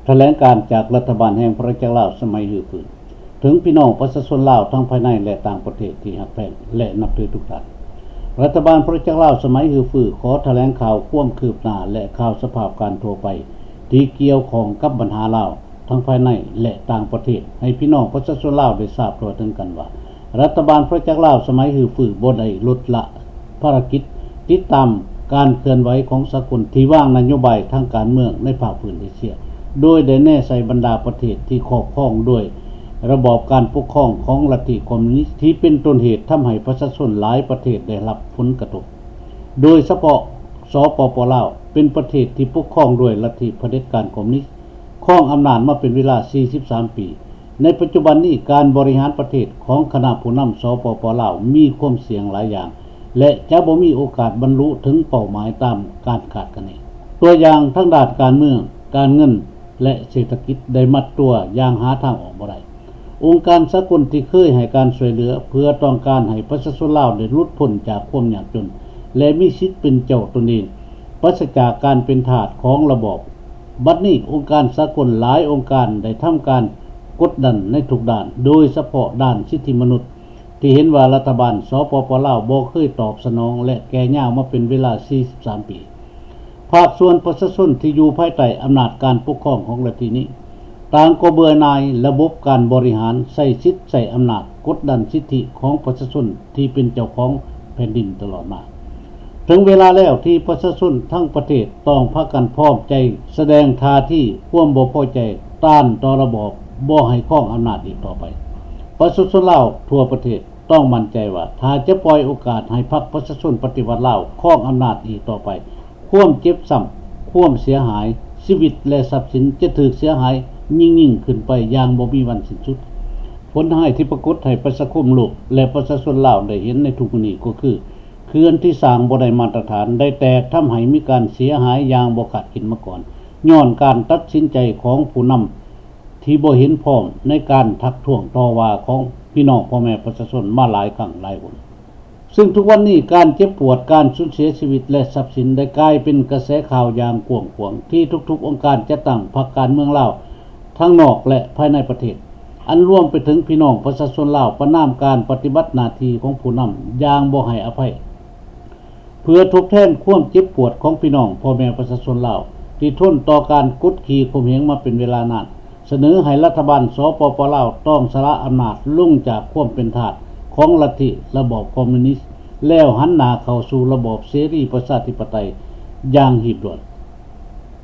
ຖະແຫຼງການຈາກລັດຖະບານແຫ່ງພະນາຈັກລາວສະໄໝຮື້ຟື້ນ ເຖິງພີ່ນ້ອງປະຊາຊົນລາວທັງພາຍໃນ ແລະ ຕ່າງປະເທດທີ່ຮັກແພງ ແລະ ນັບຖືທຸກທ່ານ. ລັດຖະບານພະນາຈັກລາວສະໄໝຮື້ຟື້ນ ຂໍຖະແຫຼງຂ່າວຄວາມຄືບໜ້າ ແລະ ຂ່າວສະພາບການທົ່ວໄປ ທີ່ກ່ຽວຂ້ອງກັບບັນຫາລາວ ທັງພາຍໃນ ແລະ ຕ່າງປະເທດ ໃຫ້ພີ່ນ້ອງປະຊາຊົນລາວໄດ້ຊາບທົ່ວເຖິງກັນວ່າ ລັດຖະບານພະນາຈັກລາວສະໄໝຮື້ຟື້ນບໍ່ໄດ້ລົດລະ ພາລະກິດຕິດຕາມການເຄື່ອນໄຫວຂອງສາກົນທີ່ວາງນະໂຍບາຍທາງການເມືອງໃນພາກພື້ນເອເຊຍ, ໂດຍໄດ້ແນໃສ່ບັນດາປະເທດທີ່ຄອບຄອງໂດຍລະບອບການປົກຄອງຂອງລັດທິຄອມມູນິດ ທີ່ເປັນຕົ້ນເຫດທຳໃຫ້ປະຊາຊົນຫຼາຍປະເທດໄດ້ຮັບຜົນກະທົບ, ໂດຍສະເພາະ ສປປ ລາວ ເປັນປະເທດທີ່ປົກຄອງໂດຍລັດທິຜະເດັດການຄອມມູນິດ ຄອງອຳນາດມາເປັນເວລາສີ່ສິບສາມປີ. ໃນປັດຈຸບັນນີ້ ການບໍລິຫານປະເທດຂອງຄະນະຜູ້ນຳ ສປປ ລາວ ມີຄວາມສ່ຽງຫຼາຍຢ່າງ ແລະ ຈະບໍ່ມີໂອກາດບັນລຸເຖິງເປົ້າໝາຍຕາມການຄາດຄະເນ. ຕົວຢ່າງທາງດ້ານການເມືອງ, ການເງິນ ແລະ ເສດຖະກິດໄດ້ມັດຕົວຢ່າງຫາທາງອອກບໍ່ໄດ້. ອົງການສາກົນທີ່ເຄີຍໃຫ້ການຊ່ວຍເຫຼືອເພື່ອຕ້ອງການໃຫ້ປະຊາຊົນລາວໄດ້ຫຼຸດພົ້ນຈາກຄວາມຍາກຈົນ ແລະ ມີສິດເປັນເຈົ້າຕົນເອງ, ປາສະຈາກການເປັນທາດຂອງລະບອບ. ບັດນີ້ ອົງການສາກົນຫຼາຍອົງການໄດ້ທຳການກົດດັນໃນທຸກດ້ານ, ໂດຍສະເພາະດ້ານສິດທິມະນຸດ ທີ່ເຫັນວ່າລັດຖະບານ ສປປ ລາວ ບໍ່ເຄີຍຕອບສະໜອງ ແລະ ແກ່ຍາວມາເປັນເວລາສີ່ສິບສາມປີ. ພາກສ່ວນປະຊາຊົນທີ່ຢູ່ພາຍໃຕ້ອຳນາດການປົກຄອງຂອງລັດທິນີ້ ຕ່າງກໍເບື່ອໜ່າຍລະບົບການບໍລິຫານ, ໃຊ້ສິດໃຊ້ອຳນາດ ກົດດັນສິດທິຂອງປະຊາຊົນທີ່ເປັນເຈົ້າຂອງແຜ່ນດິນຕະຫຼອດມາ. ເຖິງເວລາແລ້ວທີ່ປະຊາຊົນທັງປະເທດຕ້ອງພາກັນພ້ອມໃຈສະແດງທ່າທີຄວາມບໍ່ພໍໃຈຕ້ານຕໍ່ລະບອບ ບໍ່ໃຫ້ຄອງອຳນາດອີກຕໍ່ໄປ. ປະຊາຊົນລາວທົ່ວປະເທດຕ້ອງໝັ້ນໃຈວ່າ ຖ້າຈະປ່ອຍໂອກາດໃຫ້ພັກປະຊາຊົນປະຕິວັດລາວຄອງອຳນາດອີກຕໍ່ໄປ, ຄວາມເຈັບຊ້ຳ, ຄວາມເສຍຫາຍ, ຊີວິດ ແລະ ຊັບສິນຈະຖືກເສຍຫາຍຍິ່ງໆຂຶ້ນໄປຢ່າງບໍ່ມີວັນສິ້ນສຸດ. ຜົນຮ້າຍທີ່ປາກົດໃຫ້ປະຊາຄົມໂລກ ແລະ ປະຊາຊົນລາວໄດ້ເຫັນໃນທຸກມື້ນີ້ກໍຄື ເຂື່ອນທີ່ສ້າງບໍ່ໄດ້ມາດຕະຖານໄດ້ແຕກ, ທຳໃຫ້ມີການເສຍຫາຍຢ່າງບໍ່ຄາດຄິດມາກ່ອນ ຍ້ອນການຕັດສິນໃຈຂອງຜູ້ນຳທີ່ບໍ່ເຫັນພ້ອມໃນການທັກທ້ວງຕໍ່ວ່າຂອງພີ່ນ້ອງພໍ່ແມ່ປະຊາຊົນມາຫຼາຍຄັ້ງຫຼາຍຫົນ. ຊຶ່ງທຸກວັນນີ້ການເຈັບປວດ, ການສູນເສຍຊີວິດ ແລະ ຊັບສິນໄດ້ກາຍເປັນກະແສຂ່າວຢ່າງກວ້າງຂວາງ ທີ່ທຸກໆອົງການຈັດຕັ້ງ, ພັກການເມືອງລາວ ທັງນອກ ແລະ ພາຍໃນປະເທດ ອັນລວມໄປເຖິງພີ່ນ້ອງປະຊາຊົນລາວ ປະນາມການປະຕິບັດໜ້າທີ່ຂອງຜູ້ນຳຢ່າງບໍ່ໃຫ້ອະໄພ ເພື່ອທົດແທນຄວາມເຈັບປວດຂອງພີ່ນ້ອງພໍ່ແມ່ປະຊາຊົນລາວ ທີ່ທົນຕໍ່ການກົດຂີ່ຂົ່ມເຫງມາເປັນເວລານານ, ສະເໜີໃຫ້ລັດຖະບານ ສປປ ລາວ ຕ້ອງສະຫຼະອຳນາດລົງຈາກຄວາມເປັນທາດຂອງລັດທິລະບອບຄອມມູນິດ ແລ້ວຫັນໜ້າເຂົ້າສູ່ລະບອບເສລີປະຊາທິປະໄຕຢ່າງຮີບດ່ວນ.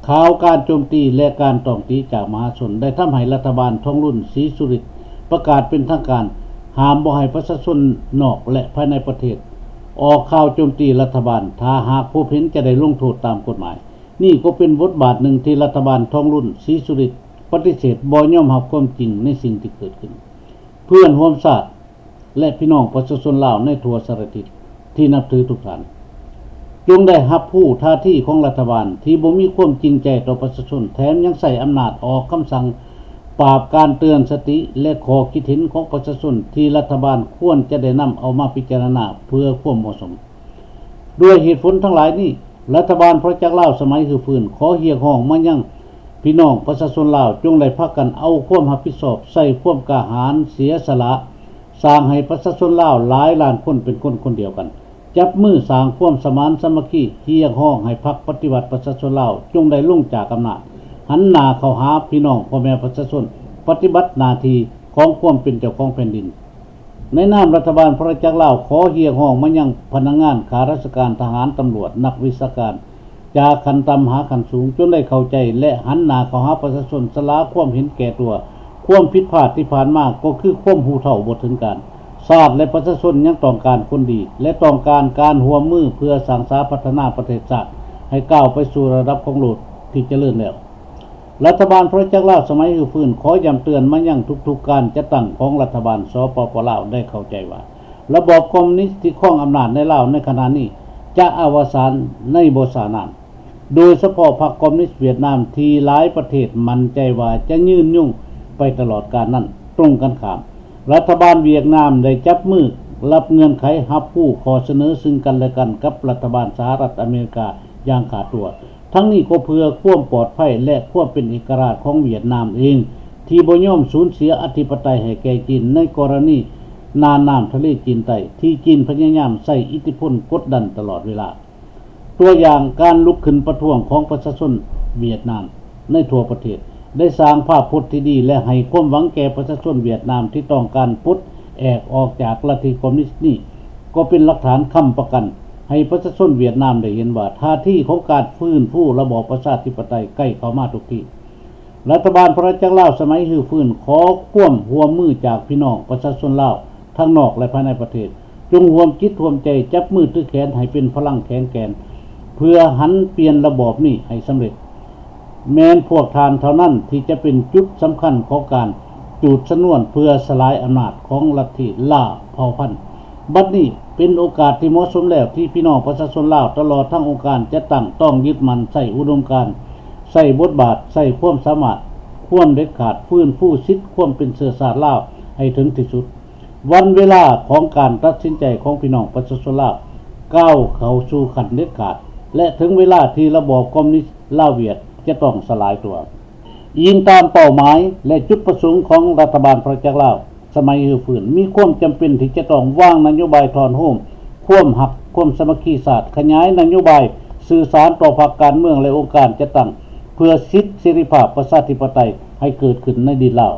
ຂ່າວການໂຈມຕີ ແລະ ການຕ້ອງຕີຈາກມະຫາຊົນ ໄດ້ທຳໃຫ້ລັດຖະບານທອງລຸນ ສີສຸລິດ ປະກາດເປັນທາງການ ຫ້າມບໍ່ໃຫ້ປະຊາຊົນນອກ ແລະ ພາຍໃນປະເທດ ອອກຂ່າວໂຈມຕີລັດຖະບານ ຖ້າຫາກພົບເຫັນຈະໄດ້ລົງໂທດຕາມກົດໝາຍ. ນີ້ກໍເປັນບົດບາດໜຶ່ງທີ່ລັດຖະບານທອງລຸນ ສີສຸລິດ ປະຕິເສດບໍ່ຍອມຮັບຄວາມຈິງໃນສິ່ງທີ່ເກີດຂຶ້ນ. ເພື່ອນຮ່ວມຊາດ ແລະ ພີ່ນ້ອງປະຊາຊົນລາວໃນທົ່ວສາລະທິດທີ່ນັບຖືທຸກທ່ານ, ຈົ່ງໄດ້ຮັບຮູ້ທ່າທີຂອງລັດຖະບານທີ່ບໍ່ມີຄວາມຈິງໃຈຕໍ່ປະຊາຊົນ, ແຖມຍັງໃຊ້ອຳນາດອອກຄຳສັ່ງປາບການເຕືອນສະຕິ ແລະ ຂໍ້ຄິດເຫັນຂອງປະຊາຊົນທີ່ລັດຖະບານຄວນຈະໄດ້ນຳເອົາມາພິຈາລະນາເພື່ອຄວາມເໝາະສົມ. ດ້ວຍເຫດຜົນທັງຫຼາຍນີ້, ລັດຖະບານພະນາຈັກລາວສະໄໝຮື້ຟື້ນ ຂໍຮຽກຮ້ອງມາຍັງພີ່ນ້ອງປະຊາຊົນລາວ ຈົ່ງໄດ້ພາກັນເອົາຄວາມຮັບຜິດຊອບ, ໃຊ້ຄວາມກ້າຫານເສຍສະຫຼະ, ສ້າງໃຫ້ປະຊາຊົນລາວຫຼາຍລ້ານຄົນເປັນຄົນຄົນດຽວກັນ, ຈັບມືສ້າງຄວາມສະໝານສາມັກຄີ, ຮຽກຮ້ອງໃຫ້ພັກປະຕິວັດປະຊາຊົນລາວ ຈົ່ງໄດ້ລົງຈາກອຳນາດ, ຫັນໜ້າເຂົ້າຫາພີ່ນ້ອງພໍ່ແມ່ປະຊາຊົນ, ປະຕິບັດໜ້າທີ່ຂອງຄວາມເປັນເຈົ້າຂອງແຜ່ນດິນ. ໃນນາມລັດຖະບານພະນາຈັກລາວ ຂໍຮຽກຮ້ອງມາຍັງພະນັກງານ, ຂ້າລາຊະການ, ທະຫານ, ຕຳຫຼວດ, ນັກວິຊາການ ຈາກຂັ້ນຕ່ຳຫາຂັ້ນສູງ ຈົ່ງໄດ້ເຂົ້າໃຈ ແລະ ຫັນໜ້າເຂົ້າຫາປະຊາຊົນ, ສະຫຼາຄວາມເຫັນແກ່ຕົວ. ຄວາມຜິດພາດທີ່ຜ່ານມາກໍຄືຄວາມຮູ້ເທົ່າບໍ່ເຖິງການ. ຊາດ ແລະ ປະຊາຊົນຍັງຕ້ອງການຄົນດີ ແລະ ຕ້ອງການການຮ່ວມມືເພື່ອສ້າງສາພັດທະນາປະເທດຊາດໃຫ້ກ້າວໄປສູ່ລະດັບຂອງໂລກທີ່ຈະເລີນແລ້ວ. ລັດຖະບານພະນາຈັກລາວສະໄໝຮື້ຟື້ນ ຂໍຢ້ຳເຕືອນມາຍັງທຸກໆການຈັດຕັ້ງຂອງລັດຖະບານ ສປປ ລາວ ໄດ້ເຂົ້າໃຈວ່າ ລະບອບຄອມມູນິດທີ່ຄອງອຳນາດໃນລາວໃນຂະນະນີ້ ຈະອະວະສານໃນບໍ່ຊ້ານານ, ໂດຍສະເພາະພັກຄອມມູນິດຫວຽດນາມ ທີ່ຫຼາຍປະເທດໝັ້ນໃຈວ່າຈະຍືນຍົງໄປຕະຫຼອດການນັ້ນ. ຕົງກັນຂ້າມ, ລັດຖະບານຫວຽດນາມໄດ້ຈັບມື ຮັບເງື່ອນໄຂ, ຮັບຮູ້ຂໍ້ສະເໜີຊຶ່ງກັນແລະກັນກັບລັດຖະບານສະຫະລັດອາເມລິກາຢ່າງຂາດຕົວ. ທັງນີ້ກໍເພື່ອຄວາມປອດໄພ ແລະ ຄວາມເປັນເອກະລາດຂອງຫວຽດນາມເອງ ທີ່ບໍ່ຍອມສູນເສຍອະທິປະໄຕໃຫ້ແກ່ຈີນ ໃນກໍລະນີນ່ານນ້ຳທະເລຈີນໃຕ້ ທີ່ຈີນພະຍາຍາມໃຊ້ອິດທິພົນກົດດັນຕະຫຼອດເວລາ. ຕົວຢ່າງການລຸກຂຶ້ນປະທ້ວງຂອງປະຊາຊົນຫວຽດນາມໃນທົ່ວປະເທດ ໄດ້ສ້າງພາບພົດທີ່ດີ ແລະ ໃຫ້ຄວາມຫວັງແກ່ປະຊາຊົນຫວຽດນາມທີ່ຕ້ອງການປົດແອກອອກຈາກລັດທິຄອມມິວນິດນີ້ ກໍເປັນຫຼັກຖານຄ້ຳປະກັນໃຫ້ປະຊາຊົນຫວຽດນາມໄດ້ເຫັນວ່າ ທ່າທີຂອງການຟື້ນຟູລະບອບປະຊາທິປະໄຕໃກ້ເຂົ້າມາທຸກທີ. ລັດຖະບານພະລາຈັກລາວສະໄໝຮື້ຟື້ນ ຂໍຄວາມຮ່ວມມືຈາກພີ່ນ້ອງປະຊາຊົນລາວ ທັງນອກ ແລະ ພາຍໃນປະເທດ ຈົ່ງຮ່ວມຈິດຮ່ວມໃຈ ຈັບມືຖືແຂນໃຫ້ເປັນພະລັງແຂງແກ່ນ ເພື່ອຫັນປ່ຽນລະບອບນີ້ໃຫ້ສຳເລັດ. ແມ່ນພວກທ່ານເທົ່ານັ້ນທີ່ຈະເປັນຈຸດສຳຄັນຂອງການຈູດຊະນວນເພື່ອສະຫຼາຍອຳນາດຂອງລັດທິລ່າເຜົ່າພັນ. ບັດນີ້ເປັນໂອກາດທີ່ເໝາະສົມແລ້ວ ທີ່ພີ່ນ້ອງປະຊາຊົນລາວ ຕະຫຼອດທັງອົງການຈັດຕັ້ງ ຕ້ອງຍຶດໝັ້ນໃສ່ອຸດົມການ, ໃສ່ບົດບາດ, ໃສ່ຄວາມສາມາດ, ຄວາມເດັດຂາດ, ຟື້ນຟູສິດຄວາມເປັນເຊື້ອຊາດລາວໃຫ້ເຖິງທີ່ສຸດ. ວັນເວລາຂອງການຕັດສິນໃຈຂອງພີ່ນ້ອງປະຊາຊົນລາວ ກ້າວເຂົ້າສູ່ຂັ້ນເດັດຂາດ ແລະ ເຖິງເວລາທີ່ລະບອບຄອມມິວນິດລາວຫວຽດຈະຕ້ອງສະຫຼາຍຕົວ. ອີງຕາມເປົ້າໝາຍ ແລະ ຈຸດປະສົງຂອງລັດຖະບານພະລາຈັກລາວສະໄໝຮື້ຟື້ນ ມີຄວາມຈຳເປັນທີ່ຈະຕ້ອງວາງນະໂຍບາຍທ້ອນໂຮມຄວາມຮັກ, ຄວາມສາມັກຄີຊາດ, ຂະຫຍາຍນະໂຍບາຍສື່ສານຕໍ່ພັກການເມືອງ ແລະ ອົງການຈັດຕັ້ງ ເພື່ອສິດເສລີພາບປະຊາທິປະໄຕໃຫ້ເກີດຂຶ້ນໃນດິນລາວ.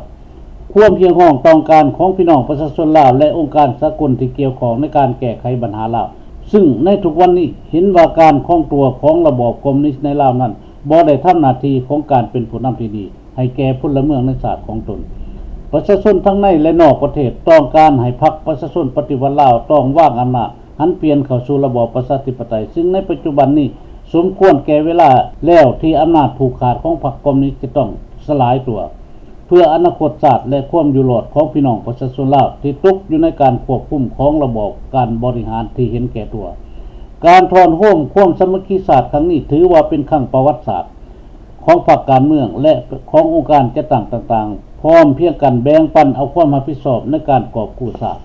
ຄວາມຮຽກຮ້ອງຕ້ອງການຂອງພີ່ນ້ອງປະຊາຊົນລາວ ແລະ ອົງການສາກົນທີ່ກ່ຽວຂ້ອງໃນການແກ້ໄຂບັນຫາລາວ, ຊຶ່ງໃນທຸກວັນນີ້ເຫັນວ່າການຄອງຕົວຂອງລະບອບຄອມມິວນິດໃນລາວນັ້ນ ບໍ່ໄດ້ທຳໜ້າທີ່ຂອງການເປັນຜູ້ນຳທີ່ດີໃຫ້ແກ່ພົນລະເມືອງໃນຊາດຂອງຕົນ. ປະຊາຊົນທັງໃນ ແລະ ນອກປະເທດ ຕ້ອງການໃຫ້ພັກປະຊາຊົນປະຕິວັດລາວຕ້ອງວາງອຳນາດ, ຫັນປ່ຽນເຂົ້າສູ່ລະບອບປະຊາທິປະໄຕ, ຊຶ່ງໃນປັດຈຸບັນນີ້ສົມຄວນແກ່ເວລາແລ້ວທີ່ອຳນາດຜູກຂາດຂອງພັກຄອມມິວນິດຈະຕ້ອງສະຫຼາຍຕົວ ເພື່ອອະນາຄົດຊາດ ແລະ ຄວາມຢູ່ລອດຂອງພີ່ນ້ອງປະຊາຊົນລາວທີ່ຕົກຢູ່ໃນການຄວບຄຸມຂອງລະບອບການບໍລິຫານທີ່ເຫັນແກ່ຕົວ. ການທ້ອນໂຮມຄວາມສາມັກຄີຊາດຄັ້ງນີ້ ຖືວ່າເປັນຄັ້ງປະຫວັດສາດຂອງພັກການເມືອງ ແລະ ຂອງອົງການຈັດຕັ້ງຕ່າງໆ ພ້ອມພຽງກັນແບ່ງປັນເອົາຄວາມຮັບຜິດຊອບໃນການກອບກູ້ຊາດ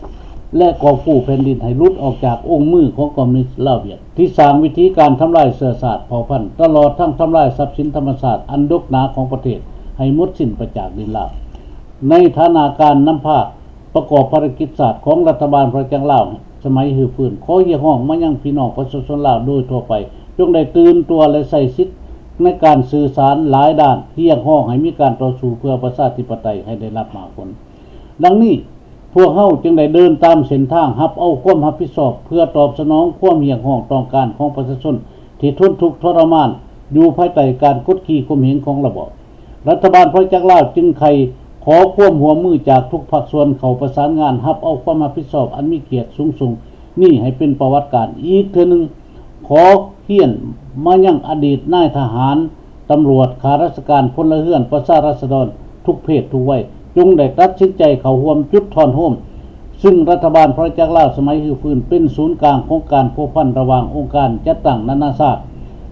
ແລະ ກອບກູ້ແຜ່ນດິນໃຫ້ຫຼຸດອອກຈາກອົງມືຂອງຄອມມິວນິດລາວຫວຽດ ທີ່ສ້າງວິທີການທຳລາຍເຊື້ອຊາດເຜົ່າພັນ ຕະຫຼອດທັງທຳລາຍຊັບສິນທຳມະຊາດອັນດົກໜາຂອງປະເທດໃຫ້ໝົດສິ້ນໄປຈາກດິນລາວ. ໃນຖານະການນຳພາປະກອບພາລະກິດຊາດຂອງລັດຖະບານພະລາຈັກລາວສະໄໝຮື້ຟື້ນ ຂໍຮຽກຮ້ອງມາຍັງພີ່ນ້ອງປະຊາຊົນລາວໂດຍທົ່ວໄປ ຈົ່ງໄດ້ຕື່ນຕົວ ແລະ ໃຊ້ສິດໃນການສື່ສານຫຼາຍດ້ານ, ຮຽກຮ້ອງໃຫ້ມີການຕໍ່ສູ້ເພື່ອປະຊາທິປະໄຕໃຫ້ໄດ້ຮັບໝາກຜົນ. ດັ່ງນີ້, ພວກເຮົາຈຶ່ງໄດ້ເດີນຕາມເສັ້ນທາງຮັບເອົາຄວາມຮັບຜິດຊອບ ເພື່ອຕອບສະໜອງຄວາມຮຽກຮ້ອງຕ້ອງການຂອງປະຊາຊົນທີ່ທົນທຸກທໍລະມານຢູ່ພາຍໃຕ້ການກົດຂີ່ຂົ່ມເຫງຂອງລະບອບ. ລັດຖະບານພະລາຈັກລາວຈຶ່ງໄຂ້ຂໍຄວາມຮ່ວມມືຈາກທຸກພາກສ່ວນເຂົ້າປະສານງານຮັບເອົາຄວາມຮັບຜິດຊອບອັນມີກຽດສູງສົ່ງນີ້ໃຫ້ເປັນປະຫວັດການອີກເທື່ອໜຶ່ງ. ຂໍຮຽນມາຍັງອະດີດນາຍທະຫານ, ຕຳຫຼວດ, ຂ້າລາຊະການ, ພົນລະເຮືອນ, ປະຊາລາຊະດອນທຸກເພດທຸກໄວ ຈົ່ງໄດ້ຕັດສິນໃຈເຂົ້າຮ່ວມຈຸດທ້ອນໂຮມ, ຊຶ່ງລັດຖະບານພະລາຈັກລາວສະໄໝຮື້ຟື້ນເປັນສູນກາງຂອງການພົວພັນລະຫວ່າງອົງການຈັດຕັ້ງນານາຊາດ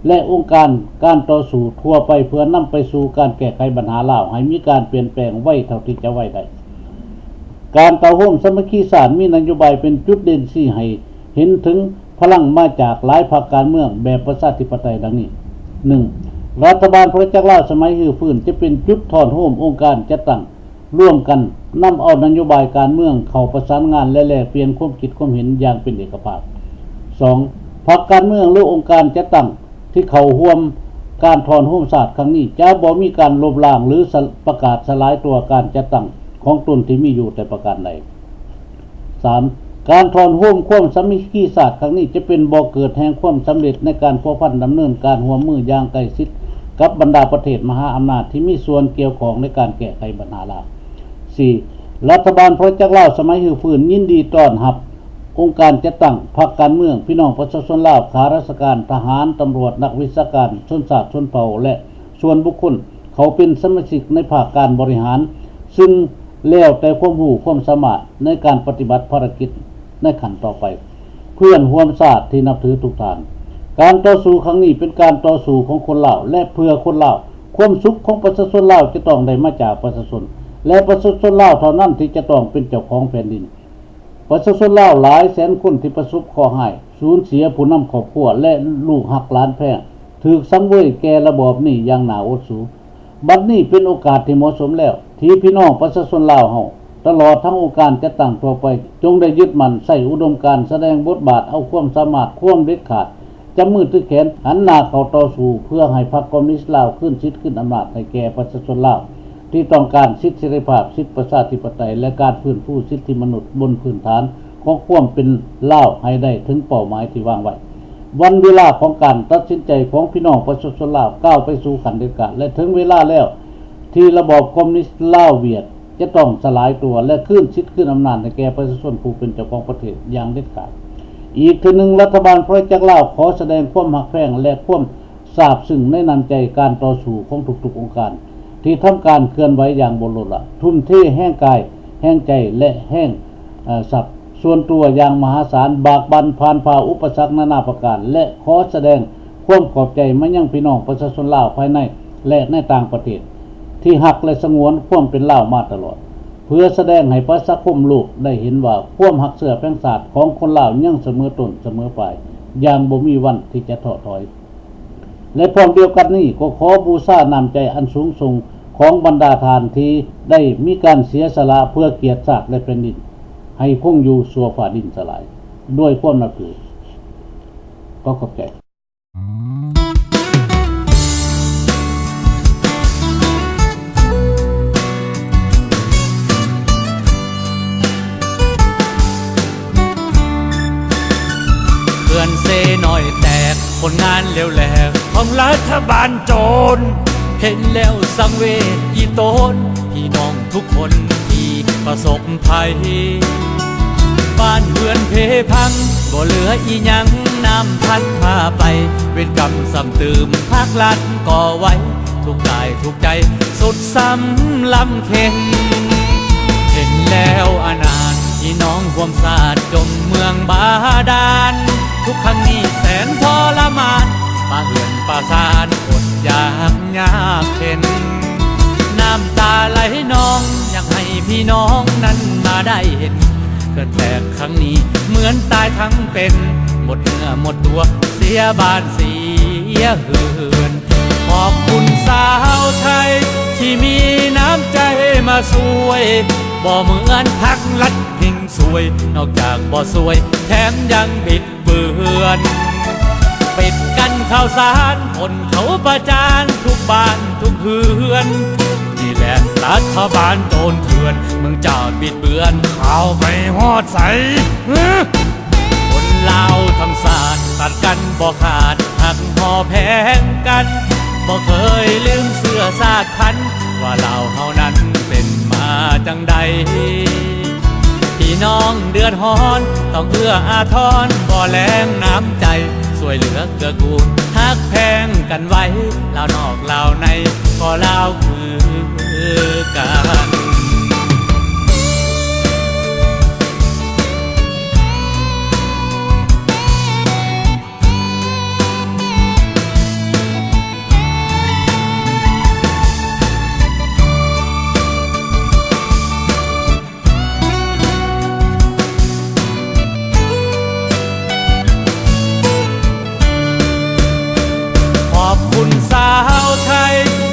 ແລະ ອົງການການຕໍ່ສູ້ທົ່ວໄປ ເພື່ອນຳໄປສູ່ການແກ້ໄຂບັນຫາລາວໃຫ້ມີການປ່ຽນແປງໄວເທົ່າທີ່ຈະໄວໄດ້. ການເຕົ້າໂຮມສາມັກຄີຊາດມີນະໂຍບາຍເປັນຈຸດເດັ່ນຊີ້ໃຫ້ເຫັນເຖິງ ພະລັງມາຈາກຫຼາຍພັກການເມືອງແບບປະຊາທິປະໄຕດັ່ງນີ້. ໜຶ່ງ, ລັດຖະບານພະລາຈັກລາວສະໄໝຮື້ຟື້ນຈະເປັນຈຸດທ້ອນໂຮມອົງການຈັດຕັ້ງລວມກັນ, ນຳເອົານະໂຍບາຍການເມືອງເຂົ້າປະສານງານ ແລະ ແລກປ່ຽນຄວາມຄິດຄວາມເຫັນຢ່າງເປັນເອກະພາບ. ສອງ, ພັກການເມືອງ ຫຼື ອົງການຈັດຕັ້ງທີ່ເຂົ້າຮ່ວມການທ້ອນໂຮມຊາດຄັ້ງນີ້ ຈະບໍ່ມີການລົບລ້າງ ຫຼື ສະ ປະກາດສະຫຼາຍຕົວການຈັດຕັ້ງຂອງຕົນທີ່ມີຢູ່ແຕ່ປະການໃດ. ສາມ, ການທ້ອນໂຮມຄວາມສາມັກຄີຊາດຄັ້ງນີ້ ຈະເປັນບໍ່ເກີດແຫ່ງຄວາມສຳເລັດໃນການພົວພັນດຳເນີນການຮ່ວມມືຢ່າງໃກ້ຊິດກັບບັນດາປະເທດມະຫາອຳນາດທີ່ມີສ່ວນກ່ຽວຂ້ອງໃນການແກ້ໄຂບັນຫາລາວ. ສີ່, ລັດຖະບານພະລາຈັກລາວສະໄໝຮື້ຟື້ນຍິນດີຕ້ອນຮັບອົງການຈັດຕັ້ງ, ພັກການເມືອງ, ພີ່ນ້ອງປະຊາຊົນລາວ, ຂ້າລາຊະການ, ທະຫານ, ຕຳຫຼວດ, ນັກວິຊາການ, ຊົນຊາດຊົນເຜົ່າ ແລະ ສ່ວນບຸກຄົນເຂົ້າເປັນສະມາຊິກໃນພາກການບໍລິຫານ, ຊຶ່ງແລ້ວແຕ່ຄວາມຮູ້ຄວາມສາມາດໃນການປະຕິບັດພາລະກິດໃນຂັ້ນຕໍ່ໄປ ເພື່ອນຮ່ວມຊາດທີ່ນັບຖືທຸກທ່ານ. ການຕໍ່ສູ້ຄັ້ງນີ້ເປັນການຕໍ່ສູ້ຂອງຄົນລາວ ແລະ ເພື່ອຄົນລາວ. ຄວາມສຸກຂອງປະຊາຊົນລາວຈະຕ້ອງໄດ້ມາຈາກປະຊາຊົນ ແລະ ປະຊາຊົນລາວເທົ່ານັ້ນທີ່ຈະຕ້ອງເປັນເຈົ້າຂອງແຜ່ນດິນ. ປະຊາຊົນລາວຫຼາຍແສນຄົນທີ່ປະສົບເຄາະຮ້າຍ, ສູນເສຍຜູ້ນຳຄອບຄົວ ແລະ ລູກຮັກຫຼານແພງ ຖືກສັງເວຍແກ່ລະບອບນີ້ຢ່າງໜ້າອົດສູ. ບັດນີ້ເປັນໂອກາດທີ່ເໝາະສົມແລ້ວ ທີ່ພີ່ນ້ອງປະຊາຊົນລາວເຮົາ ຕະຫຼອດທັງອົງການຈັດຕັ້ງທົ່ວໄປ ຈົ່ງໄດ້ຍຶດໝັ້ນໃຊ້ອຸດົມການ ສະແດງບົດບາດ ເອົາຄວາມສາມາດ ຄວາມເດັດຂາດ ຈັບມືຖືແຂນ ຫັນໜ້າເຂົ້າຕໍ່ສູ້ ເພື່ອໃຫ້ພັກຄອມມູນິດລາວຄືນສິດຄືນອຳນາດໃຫ້ແກ່ປະຊາຊົນລາວ ທີ່ຕ້ອງການສິດເສລີພາບ, ສິດປະຊາທິປະໄຕ ແລະ ການຟື້ນຟູສິດທິມະນຸດບົນພື້ນຖານຂອງຄວາມເປັນລາວໃຫ້ໄດ້ເຖິງເປົ້າໝາຍທີ່ວາງໄວ້. ວັນເວລາຂອງການຕັດສິນໃຈຂອງພີ່ນ້ອງປະຊາຊົນລາວກ້າວໄປສູ່ຂັ້ນເດັດຂາດ ແລະ ເຖິງເວລາແລ້ວທີ່ລະບອບຄອມມູນິດລາວຫວຽດ ຈະຕ້ອງສະຫຼາຍຕົວ ແລະ ຄືນສິດຄືນອຳນາດໃຫ້ແກ່ປະຊາຊົນຜູ້ເປັນເຈົ້າຂອງປະເທດຢ່າງເດັດຂາດ. ອີກເທື່ອໜຶ່ງ, ລັດຖະບານພະລາຊະອານາຈັກລາວຂໍສະແດງຄວາມຮັກແພງ ແລະ ຄວາມຊາບຊຶ້ງໃນນ້ຳໃຈການຕໍ່ສູ້ຂອງທຸກໆອົງການ ທີ່ທຳການເຄື່ອນໄຫວຢ່າງບໍ່ລົດລະ, ທຸ່ມເທແຮງກາຍ, ແຮງໃຈ ແລະ ແຮງ ເອີ ຊັບສ່ວນຕົວຢ່າງມະຫາສານ, ບາກບັ່ນຜ່ານຜ່າອຸປະສັກນານາປະການ ແລະ ຂໍສະແດງຄວາມຂອບໃຈມາຍັງພີ່ນ້ອງປະຊາຊົນລາວພາຍໃນ ແລະ ໃນຕ່າງປະເທດ ທີ່ຮັກ ແລະ ສະຫງວນຄວາມເປັນລາວມາຕະຫຼອດ, ເພື່ອສະແດງໃຫ້ປະຊາຄົມໂລກໄດ້ເຫັນວ່າ ຄວາມຮັກເຊື້ອແພງຊາດຂອງຄົນລາວຍັງສະເໝີຕົ້ນສະເໝີປາຍ ຢ່າງບໍ່ມີວັນທີ່ຈະທໍ້ຖອຍ. ແລະ ພ້ອມດຽວກັນນີ້ກໍຂໍບູຊານ້ຳໃຈອັນສູງສົ່ງຂອງບັນດາທ່ານທີ່ໄດ້ມີການເສຍສະຫຼະເພື່ອກຽດຊາດ ແລະ ແຜ່ນດິນ ໃຫ້ຄົງຢູ່ຊົ່ວຟ້າດິນສະຫຼາຍ. ດ້ວຍຄວາມນັບຖື. ຂໍຂອບໃຈ. ເຂື່ອນເຊນ້ອຍແຕກ ຜົນງານເຫຼວແຫຼກຂອງລັດຖະບານໂຈນ ເຫັນແລ້ວສັງເວດອີ່ຕົນ ພີ່ນ້ອງທຸກຄົນທີ່ປະສົບໄພ ບ້ານເຮືອນເພພັງ ບໍ່ເຫຼືອອີ່ຫຍັງ ນ້ຳພັດພາໄປ ເວນກຳຊ້ຳຕື່ມ ພາກລັດກໍໄວ ທຸກກາຍທຸກໃຈ ສຸດຊ້ຳລຳເຄັນ ເຫັນແລ້ວອະນາດ ພີ່ນ້ອງຮ່ວມຊາດ ຈົມເມືອງບາດານ ທຸກຄັ້ງນີ້ແສນທໍລະມານ ປະເຮືອນປະຊານ ອົດຢາກຍາກເຂັນ ນ້ຳຕາໄຫຼນອງ ຢາກໃຫ້ພີ່ນ້ອງນັ້ນມາໄດ້ເຫັນ ເກີດແຕກຄັ້ງນີ້ ເໝືອນຕາຍທັງເປັນ ໝົດເນື້ອໝົດຕົວ ເສຍບ້ານເສຍເຮືອນ ຂອບຄຸນຊາວໄທ ທີ່ມີນ້ຳໃຈມາຊ່ວຍ ບໍ່ເໝືອນພັກລັດເຮັງຊວຍ ນອກຈາກບໍ່ຊ່ວຍ ແຖມຍັງບິດເບືອນ ປິດກັ້ນຂ່າວສານ ຄົນເຂົາປະຈານ ທຸກບ້ານທຸກເຮືອນ ນີ້ແຫຼະລັດຖະບານໂຈນເຖື່ອນ ມຶງຈະບິດເບືອນ ຂ່າວໄປຮອດໃສ? ຄົນລາວທັງຊາດ ຕັດກັນບໍ່ຂາດ ຮັກຫໍ່ແພງກັນ ບໍ່ເຄີຍລືມເຊື້ອຊາດພັນ ວ່າລາວເຮົານັ້ນເປັນມາຈັ່ງໃດ ພີ່ນ້ອງເດືອດຮ້ອນ ຕ້ອງເອື້ອອາທອນ ບໍ່ແລງນ້ຳໃຈ ຊ່ວຍເຫຼືອເກື້ອກູນ ຮັກແພງກັນໄວ້ ລາວນອກລາວໃນ ກໍລາວຄືກັນ. ຂອບຄຸນຊາວໄທ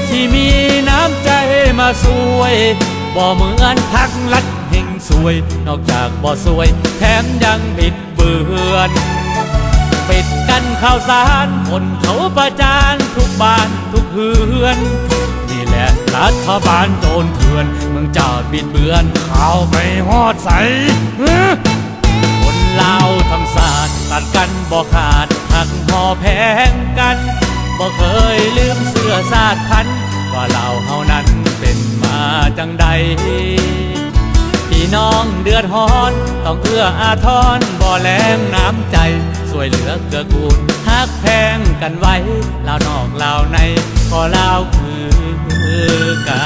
ທີ່ມີນ້ຳໃຈມາຊ່ວຍ ບໍ່ເໝືອນພັກລັດເຮັງຊວຍ ນອກຈາກບໍ່ຊ່ວຍ ແຖມຍັງບິດ ເບືອນ ປິດກັ້ນຂ່າວສານ ຄົນເຂົາປະຈານ ທຸກບ້ານທຸກເຮືອນ ນີ້ແຫຼະລັດຖະບານໂຈນເຖື່ອນ ມຶງຈະບິດເບືອນ ຂ່າວໄປຮອດໃສ? ຄົນລາວທັງຊາດ ຕັດກັນບໍ່ຂາດ ຮັກຫໍ່ແພງກັນ ບໍ່ເຄີຍລືມເຊື້ອຊາດພັນ ວ່າລາວເຮົານັ້ນເປັນມາຈັ່ງໃດ? ພີ່ນ້ອງເດືອດຮ້ອນ ຕ້ອງເອື້ອອາທອນ ບໍ່ແລງນ້ຳໃຈ ຊ່ວຍເຫຼືອເກື້ອກູນ ຮັກແພງກັນໄວ້ ລາວນອກລາວໃນ ກໍລາວຄືກັ